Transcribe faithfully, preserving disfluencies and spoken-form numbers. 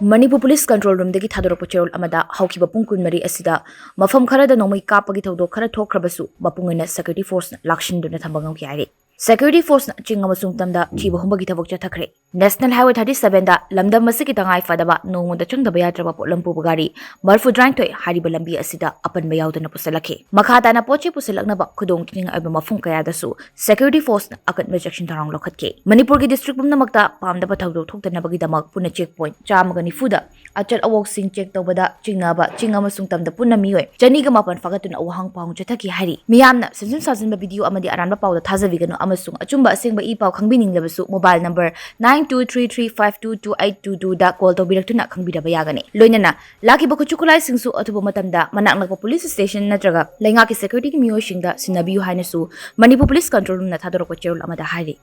Manipur police control ꯔꯨꯝꯗꯒꯤ ꯊꯥꯗꯣꯔꯛꯄ ꯆꯦꯔꯣꯜ ꯑꯃꯗ ꯍꯧꯈꯤꯕ ꯄꯨꯡ ꯀꯨꯟꯃꯔꯤ ꯑꯁꯤꯗ ꯃꯐꯝ ꯈꯔꯗ ꯅꯣꯡꯃꯩ ꯀꯥꯞꯄꯒꯤ ꯊꯧꯗꯣꯛ ꯈꯔ ꯊꯣꯛꯈ꯭ꯔꯕꯁꯨ ꯃꯄꯨꯡ ꯑꯣꯏꯅ ꯁꯦꯀ꯭ꯌꯨꯔꯤꯇꯤ ꯐꯣꯔꯁꯅ ꯂꯥꯛꯁꯤꯟꯗꯨꯅ ꯊꯝꯕ ꯉꯝꯈꯤ ꯍꯥꯏꯔꯤ꯫ ꯁꯦꯀ꯭ꯌꯨꯔꯤꯇꯤ ꯐꯣꯔꯁꯅ ꯆꯤꯡ ꯑꯃꯁꯨꯡ ꯇꯝꯗ ꯊꯤꯕ ꯍꯨꯝꯕꯒꯤ ꯊꯕꯛ ꯆꯠꯊꯈ꯭ꯔꯦ꯫ ꯅꯦꯁꯅꯦꯜ ꯍꯥꯏꯋꯦ ꯊꯥꯔꯇꯤ ꯁꯚꯦꯟꯗ ꯂꯝꯗꯝ ꯑꯁꯤꯒꯤ ꯇꯉꯥꯏ ꯐꯗꯕ ꯅꯣꯡꯃꯗ ꯆꯪꯗꯕ ꯌꯥꯗ꯭ꯔꯕ ꯄꯣꯠꯂꯝ ꯄꯨꯕ ꯒꯥꯔꯤ ꯃꯔꯤꯐꯨꯇꯔꯥꯅꯤꯊꯣꯏ ꯍꯥꯏꯔꯤꯕ ꯂꯝꯕꯤ ꯑꯁꯤꯗ ꯑꯄꯟꯕ ꯌꯥꯎꯗꯅ ꯄꯨꯁꯜꯂꯛꯈꯤ꯫ ꯃꯈꯥ ꯇꯥꯅ ꯄꯣꯠ ꯆꯩ ꯄꯨꯁꯤꯜꯂꯛꯅꯕ ꯈꯨꯗꯣꯡꯊꯤꯅꯤꯡꯉꯥꯏ ꯑꯣꯏꯕ ꯃꯐꯝ ꯀꯌꯥꯗꯁꯨ ꯁꯦꯀ꯭ꯌꯨꯔꯤꯇꯤ ꯐꯣꯔꯁꯅ ꯑꯀꯟꯕ ꯆꯦꯛꯁꯤꯟ ꯊꯧꯔꯥꯡ ꯂꯧꯈꯠꯈꯤ꯫ ꯃꯅꯤꯄꯨꯔꯒꯤ ꯗꯤꯁꯇ꯭ꯔꯤꯛ ꯄꯨꯝꯅꯃꯛꯇ ꯄꯥꯝꯗꯕ ꯊꯧꯗꯣꯛ ꯊꯣꯛꯇꯅꯕꯒꯤꯗꯃꯛ ꯄꯨꯟꯅ ꯆꯦꯛ ꯄꯣꯏꯟꯠ ꯆꯥꯝꯃꯒ ꯅꯤꯐꯨꯗ ꯑꯆꯠ ꯑꯋꯣꯛꯁꯤꯡ ꯆꯦꯛ ꯇꯧꯕꯗ ꯆꯤꯡꯅꯕ ꯆꯤꯡ ꯑꯃꯁꯨꯡ ꯇꯝꯗ ꯄꯨꯟꯅ ꯃꯤꯑꯣꯏ ꯆꯅꯤꯒ ꯃꯥꯄꯟ ꯐꯥꯒꯠꯇꯨꯅ ꯋꯥꯍꯪ ꯄꯥꯎꯍꯪ ꯆꯠꯊꯈꯤ ꯍꯥꯏꯔꯤ꯫ ꯃꯤꯌꯥꯝꯅ ꯁꯦꯝꯖꯤꯟ ꯁꯥꯖꯤꯟꯕ ꯚꯤꯗꯤꯑꯣ ꯑꯃꯗꯤ ꯑꯔꯥꯟꯕ ꯄꯥꯎꯗ ꯊꯥꯖꯕꯤꯒꯅꯨ ꯑꯃꯁꯨꯡ ꯑꯆꯨꯝꯕ ꯑꯁꯦꯡꯕ ꯏ ꯄꯥꯎ ꯈꯪꯕꯤꯅꯤꯡꯂꯕꯁꯨ mobile number nine two three three five two two eight two two ꯗ ꯀꯣꯜ ꯇꯧꯕꯤꯔꯛꯇꯨꯅ ꯈꯪꯕꯤꯔꯕ ꯌꯥꯒꯅꯤ꯫ ꯂꯣꯏꯅꯅ ꯂꯥꯛꯈꯤꯕ ꯈꯨꯠꯁꯨ ꯈꯨꯠꯂꯥꯏꯁꯤꯡꯁꯨ ꯑꯊꯨꯕ ꯃꯇꯝꯗ ꯃꯅꯥꯛ ꯅꯛꯄ ꯄꯨꯂꯤꯁ ꯁ꯭ꯇꯦꯁꯟ ꯅꯠꯇ꯭ꯔꯒ ꯂꯩꯉꯥꯛꯀꯤ ꯁꯦꯀ꯭ꯌꯨꯔꯤꯇꯤꯒꯤ ꯃꯤꯑꯣꯏꯁꯤꯡꯗ ꯁꯤꯟꯅꯕꯤꯌꯨ ꯍꯥꯏꯅꯁꯨ ꯃꯅꯤꯄꯨꯔ ꯄꯨꯂꯤꯁ ꯀꯟꯇ꯭ꯔꯣꯜ ꯔꯨꯝꯅ ꯊꯥꯗꯣꯔꯛꯄ ꯆꯦꯔꯣꯜ ꯑꯃꯗ ꯍꯥꯏꯔꯤ꯫